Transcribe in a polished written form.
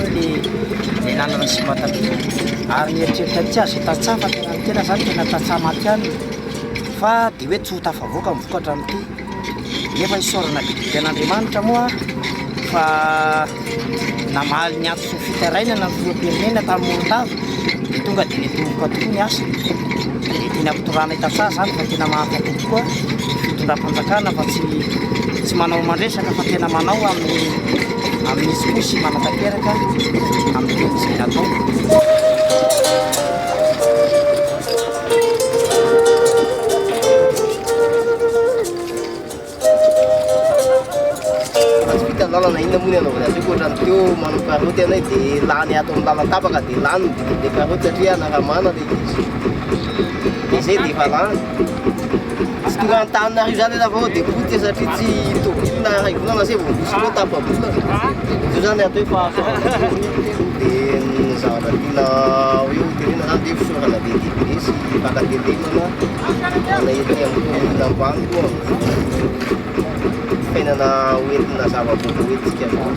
zany le le lalana simba taty ary ny eritreritra tsy azo tantsaha fa tena ny tena zany tena tantsaha matihanina fa de hoe tsy ho tafavoaka ny vokatra amin'ity nefa isaorana be dia be an'Andriamanitra moa fa namaly ny antso fitarainana ny filoham-pirenena tany Morondava dia tonga dia nitomboka tokoa ny asa dia tena ampitorahana tantsaha zany fa tena mahafa-po tokoa ny fitondram-panjakana fa tsy tsy manao mandresaka fa tena manao amin'ny amin'ny izy sy manatanteraka amin'ny teny izay natao. Raha tsy vita ny lalana inona moa ny anaovana azy io fa ohatran'ny teo manao karaoty anay dia lany ato amin'ny lalana tapaka dia lany ny vidin'ilay karaoty satria anara-mana ilay izy. Dia izay dia efa lany. Tsy tonga Antananarivo izany nefa vao dia potika satria tsy tôbily na iray volana zay vao misy koa tapa-bolana. Io zany atao hoe fahasoavana dia ny zavatra tiana hoe ho tenenina zany dia fisaorana be dia be sy fankatelemana anay ety amin'ny commune ambany koa amin'ny fiainana hoentina zava-baovao hoentintsika zao.